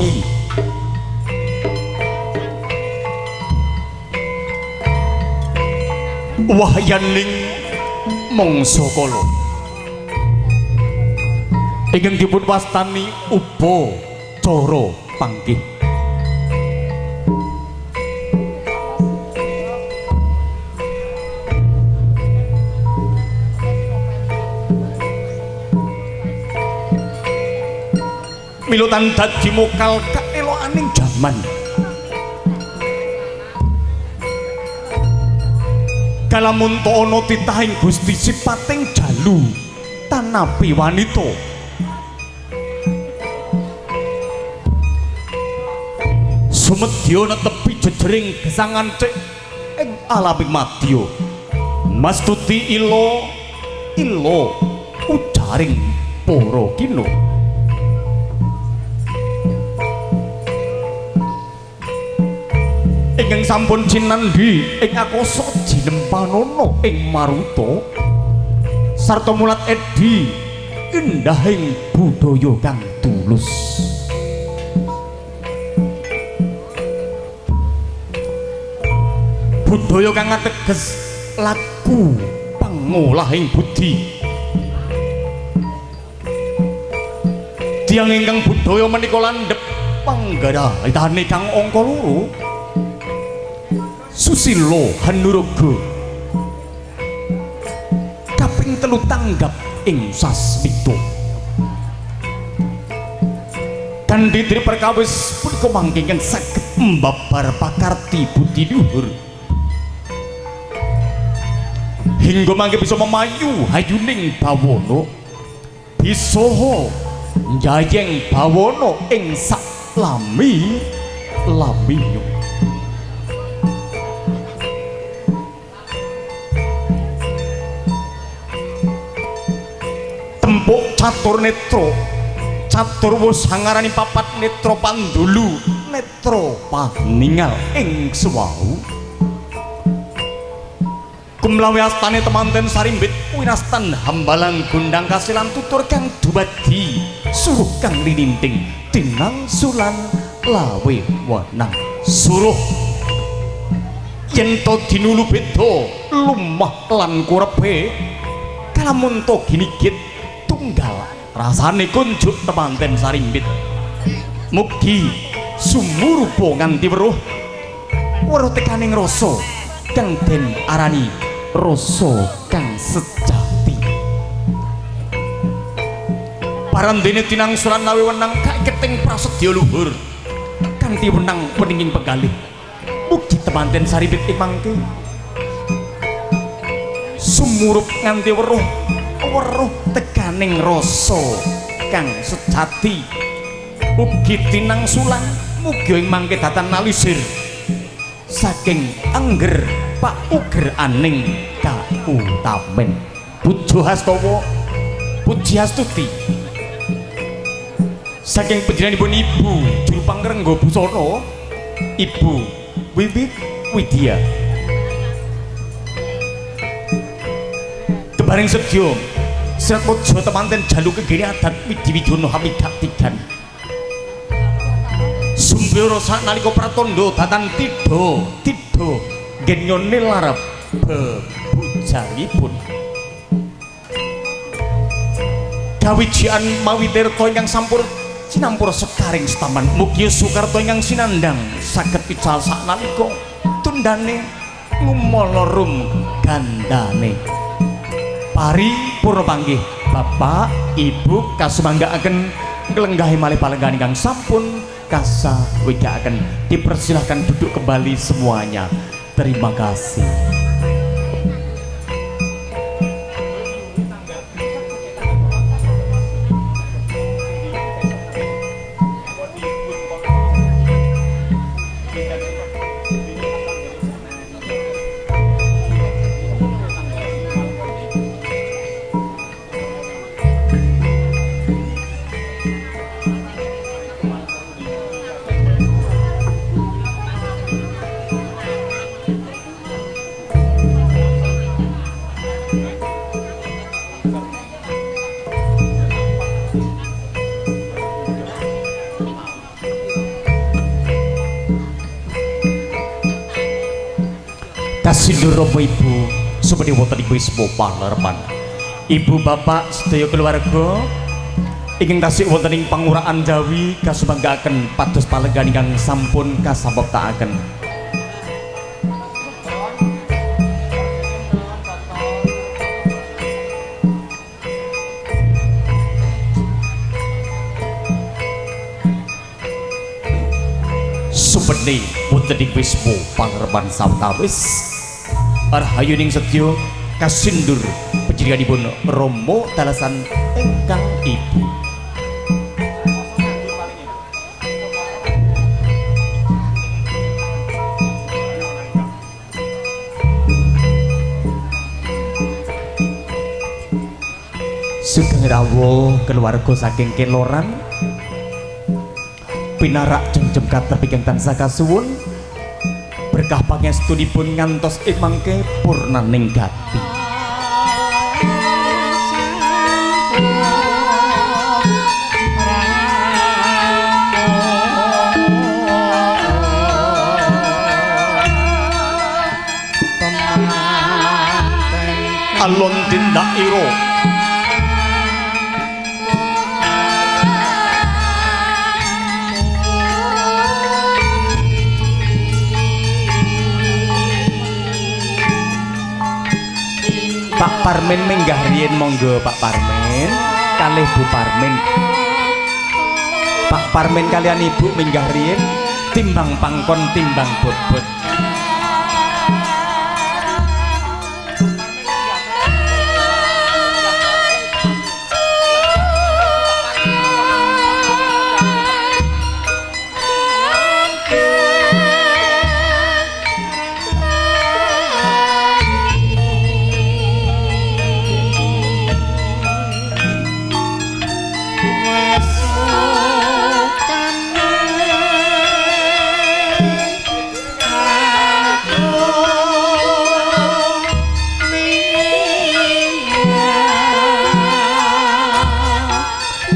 Iki wahyaning mangsa kala ingkang dipun wastani upacara panggih. Milutan dadi mokal kaelokaning jaman. Kalamun ta ana titahing Gusti sipating jalu tanapi wanita. Sumedya netepi jejering gesangan cek ing alaming madya. Mastuti ila ila ujaring para kina. Ingkang sampun cinandhi ing akasa jinempanana ing maruta sarta mulat edi indahing budaya kang tulus. Budaya kang ateges laku pangolahing budi. Tiyang ingkang budaya menika landhep panggarahitane kang angka 2 Susilo Hanuraga kaping 3 tanggap ing sasmita. Kanthi tri perkawis punika mangke ingkang saged mbabar pakarti budi luhur hingga mangke bisa memayu hayuning bawana bisa njayeng bawana ing sak lami laminyo. Tempuk catur netra catur wus hangarani papat netra pandulu netra paningal ing sewau kumlawi astane temanten sarimbit winastan hambalang gundang kasilan tutur kang dumadi suruh kang lininting tinang sulan lawe wenang suruh yen to dinulu beda lumah lan kurepe kalamun to ginigit tunggal rasane kunjuk temanten sarimbit. Mugi sumurupa nganti weruh weruh tekaning rasa kang den arani rasa kang sejati. Parandene tinangsulan lawe wenang kaiketing prasedya luhur kanthi wenang peninging penggalih. Mugi temanten sarimbit ing mangke sumurup nganti weruh weruh tekaning rasa kang sejati. Ugi tinangsulan mugi ing mangke datan nalisir saking angger paugeraning kautamen. Pujo hastawa puji hastuti saking panjenenganipun Ibu Juru Pangrengga Busana Ibu Wiwit Widya. Tebaring sedya Serat Mojo temanten jalu kegene adat Widi Widono hamidak tigan. Sumber rasa nalika pratandha datan tidha tidha genyone larep bebujangipun. Kawijian mawi tirta ingkang sampur cinampur sekaring setaman. Mugi Sukarta ingkang sinandhang saged ical saknalika tundane ngumala rum gandane. Pari purna panggih Bapak Ibu kasumanggaaken nglenggahi malih palenggahan ingkang sampun kasawigaaken. Dipersilahkan duduk kembali semuanya. Terima kasih. Kasindur Rama Ibu sumedhe wonten ing wisma palerman. Ibu bapak sedaya keluarga ingkang tasih wonten ing panguraan Jawi kasumanggaaken pados palenggan ingkang sampun kasampurnaken. Sumedhe wonten ing wisma palerman sawetawis rahayuning sedya kasindur panjenenganipun Rama dalasan ingkang ibu. Sugeng rawuh keluarga saking Keloran pinarak jemjem katrep ingkang tansah kasuwun berkah pangestunipun ngantos ing mangke purnaning gati. Alon tindak ira Pak Parmin minggah riyin monggo Pak Parmin kalih Bu Parmin. Pak Parmin kalian Ibu minggah riyin timbang pangkon timbang bobot.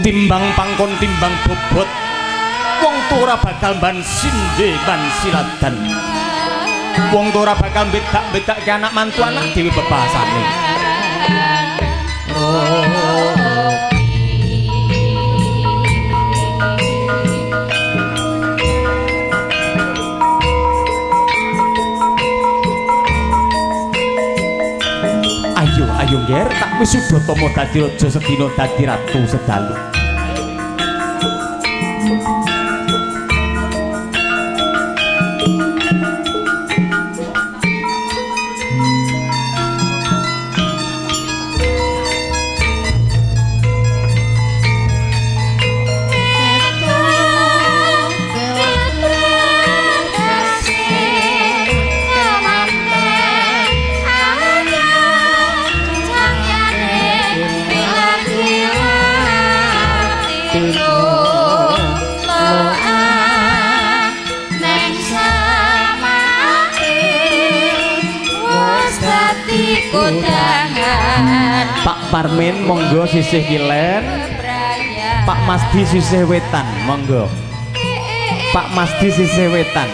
Timbang pangkon timbang bobot wong tua ora bakal ban sinde ban siladan, wong tua ora bakal bedak-bedakke anak mantu anak dhewe bebasane. Ayo ayo ngger tak wisuda tama dadi raja sedina dadi ratu sedalu. Pak Parmin monggo sisih kilen, Pak Masdi sisih wetan monggo. Pak Masdi sisih wetan.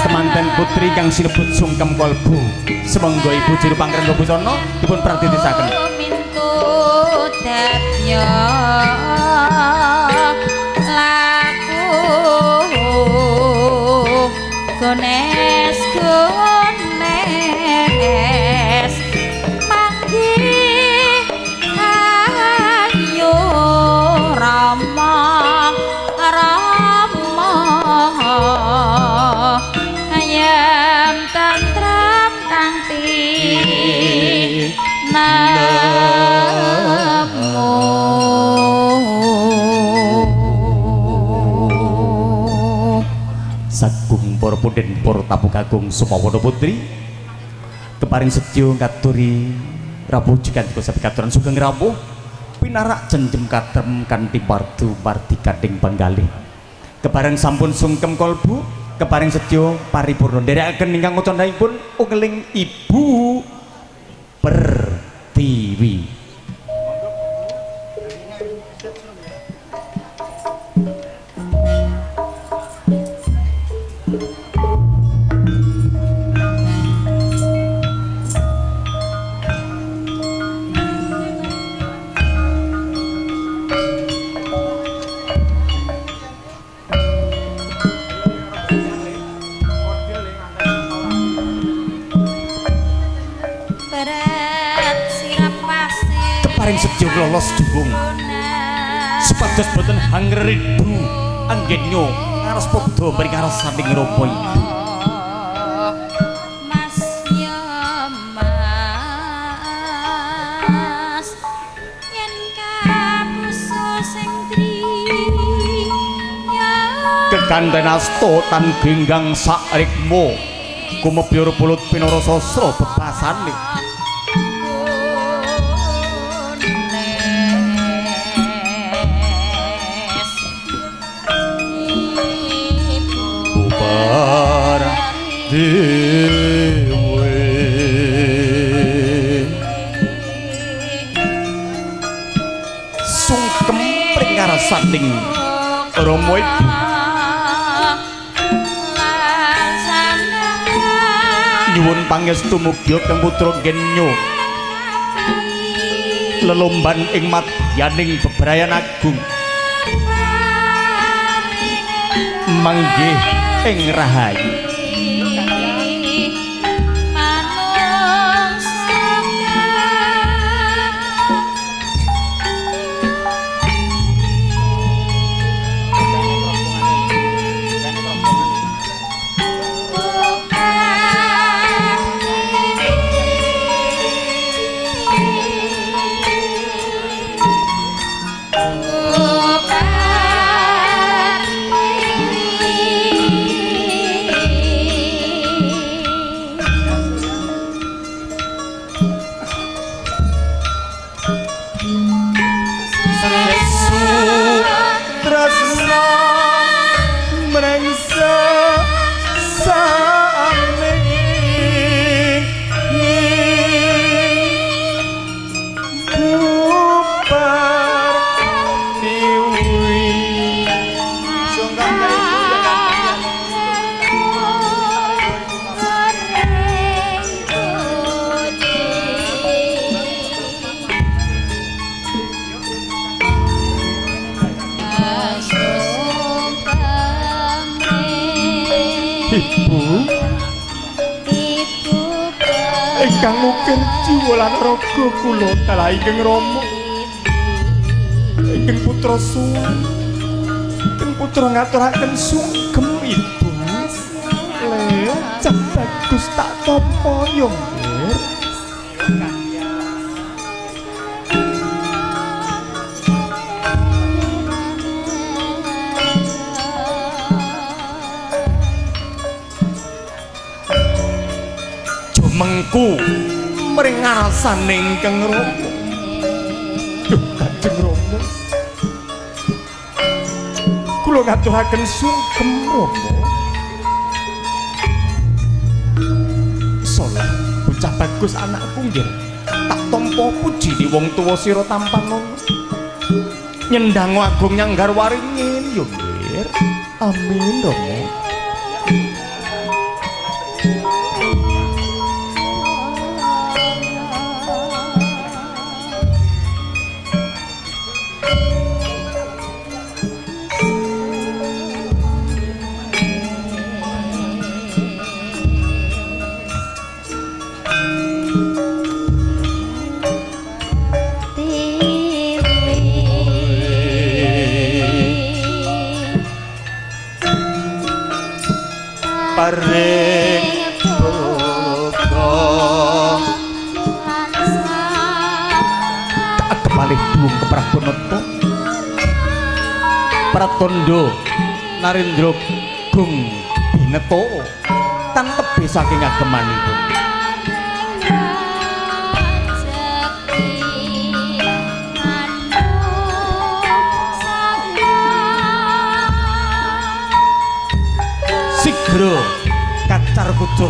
Kemanten putri kang sinebut sungkem kolbu. Semangga Ibu Jero Pangrengga Busana dipun pratitisaken. Mintu dabya laku gones gones manggih ayo Rama Rama ayam tentram kang tinemu. Sagung para punden para tamu kakung Sumawana Putri Keparing setya ngaturi rawuh jikandika sapikaturan sugeng rawuh pinarak jenjem katrem kanthi pardu mardikaning panggalih. Kepareng sampun sungkem kolbu, keparing setya paripurna nderekaken ingkang ngocondhaipun ungeling Ibu Pertiwi. Keparing setya lolos jubung supados boten hangridu anggenyo ngaros padha mring ngarsaning Rama Ibu. Mas ya Mas yen kapuso sing driya kekanten asta tan genggang sakrikma kumepyur pulut pinara sasra bebasane. Dewe sungkem pring ngarsaning Rama Ibu. Nyuwun pangestu mugia kang putra genyo lelomban ing madyaning bebrayan agung manggih ing rahayu. Ibu, Ibu ingkang ukir jiwa lan raga kula dalah ingkang Rama, ingkang putra suwun, ingkang putra ngaturaken sungkem Ibu. Le cah bagus tak tampa yo nggih. Mengku mring ngarsane ingkang Rama. Duh Kanjeng Rama, kula ngaturaken sungkem Rama. Saleh bocah bagus anakku nggih, tak tampa pujine wong tuwa sira tampan nyendang agung nyanggar waringin yo nggih. Amin Rama. Paring buka tak kepalih duung keprabonata Pratandha Narendra Gung Bineto tan tebih saking agemanipun. Sigra kacar kucur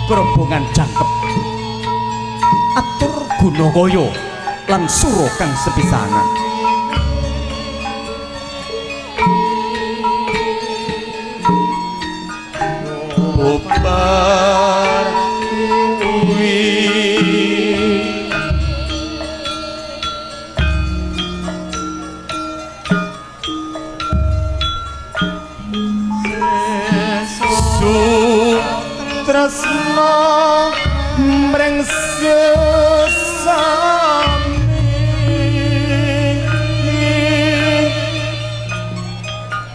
kerobongan jangkep atur gunakaya lan sura kang sepisanan. Bubar kuwi sutresna mring sesami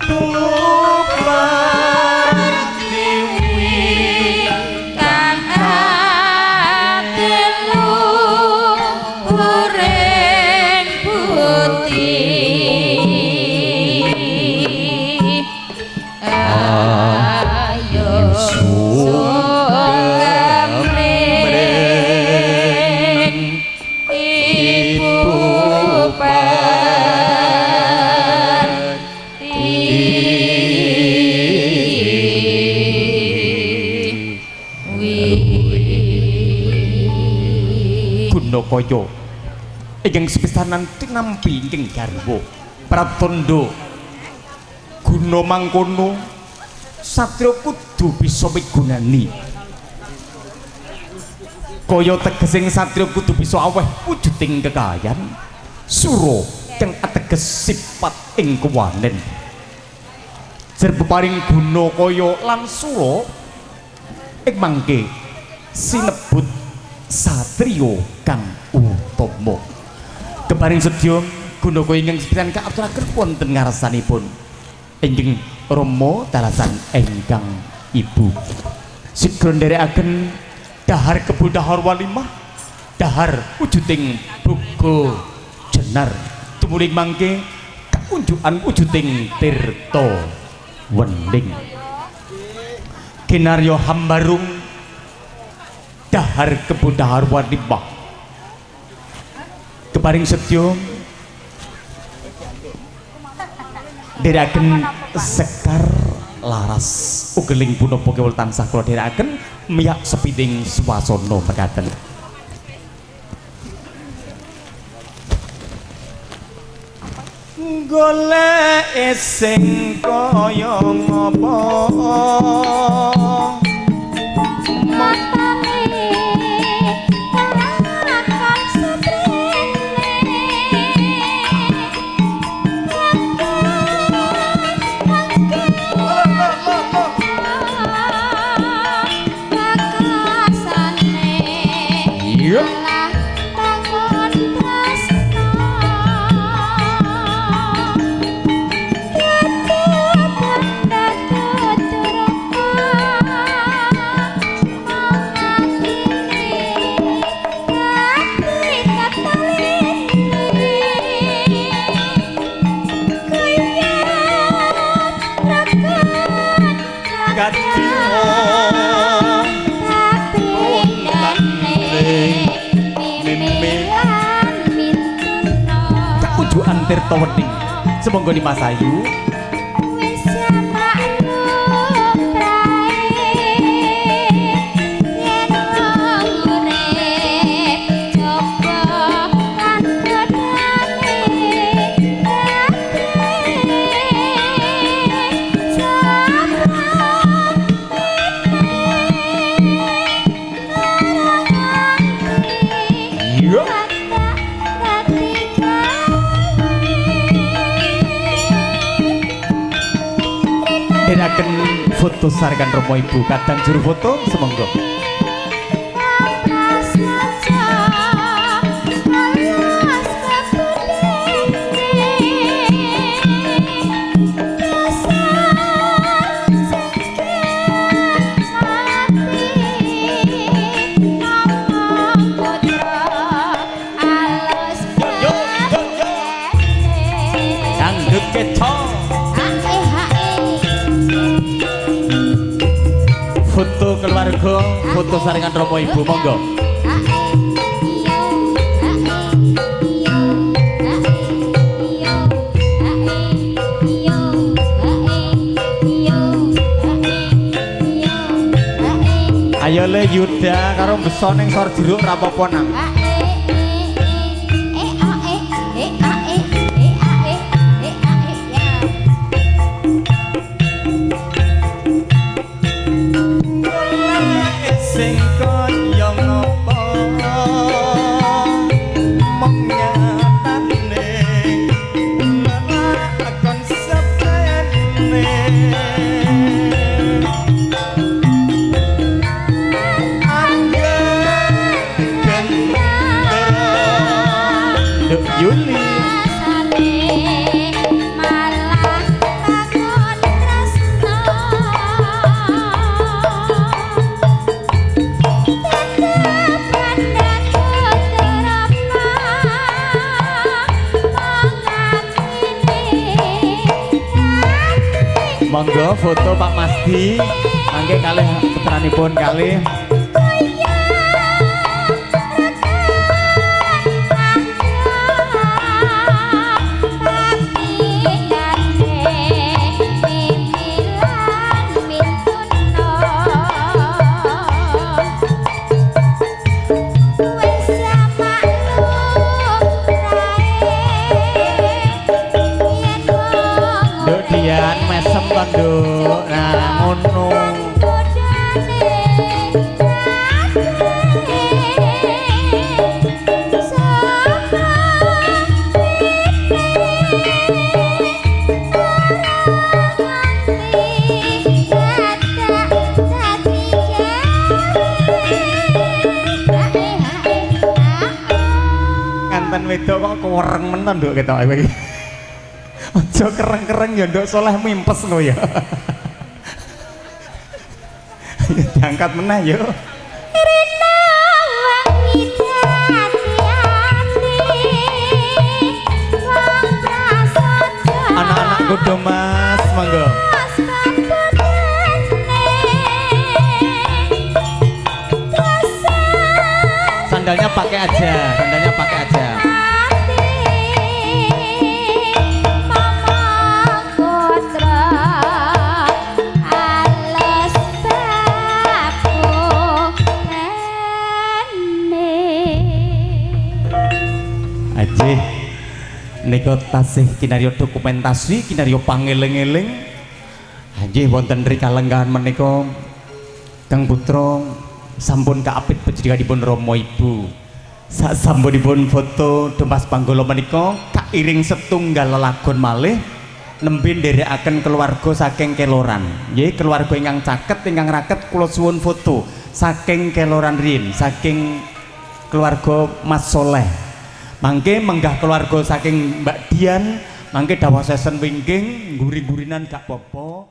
bubar tiwi kang atelu uring putih ayo sungkem ibu pertiwi. Gunakaya ingkang sepisanan tinampi ingkang garwa pratandha guna mangkono satriya kudu bisa migunani kaya tegesing satriya kudu bisa aweh wujuding kekayan sura kang ateges sifat ing kewanen. Jer peparing guna kaya lan sura ing mangke sinebut satriya kang utama. Keparing sedya gunakaya ingkang sepisan kaaturaken wonten ngarsanipun ingkang Rama dalasan ingkang Ibu. Sigra nderekaken dahar kebul dahar walimah dahar wujuding boga jenar tumuring mangke kaunjukan wujuding tirta wening. Kinarya hambarung dahar kebul dahar walimah. Keparing sedya nderekaken sekar laras ugeling punapa kewul tansah kula dherekaken miyak sepiting swasana mekaten. Golek sing kaya ngapa Matane lakon seprene kakasane iya lah takon tresna Kaujukan tirta wening semonggo Dimas Ayu. Wis maklum prae yen wong urip coba lan godane Iya. Dherekaken foto sarekan Romo Ibu kadang juru foto semonggo. Yo yo yo. Dangdut ketok. Foto keluarga, foto saringan Romo Ibu monggo. Ayo le Yuda karo beso ning sor jeruk ra apa-apa nang. A e e e a e e a e e a e e a e ya. Sing kaya ngopo mong nyatane lakon sepene Nduk Yuli Rasane malah takon tresno tetep pendatut mengatine Monggo foto Pak Masdi mangke kalih putranipun kalih Nduk Dian mesem to Nduk. Nah ngono. Nganten wedok kok kereng men to Nduk ketoke kowe iki. Aja kereng-kereng ya Nduk Soleh mimpes ngono ya. Diangkat meneh yo. Anak-anak kudu Mas, monggo. Sandalnya pakai aja, sandalnya pakai aja. Ajih nika tasih kinarya dokumentasi, kinarya pangeling-eling. Ajih wonten rikalenggahan menika Kang Putra sampun kaapit panjenenganipun Rama Ibu. Sasampunipun foto Domas Panggala menika kairing setunggal lelagon malih nembe nderekaken keluarga saking Keloran. Nggih, keluarga ingkang caket ingkang raket kula suwun foto saking Keloran riyin, saking keluarga Mas Soleh. Mangke menggah keluarga saking Mbak Dian, mangke dawah sesen wingking, guring-gurinan gak popo.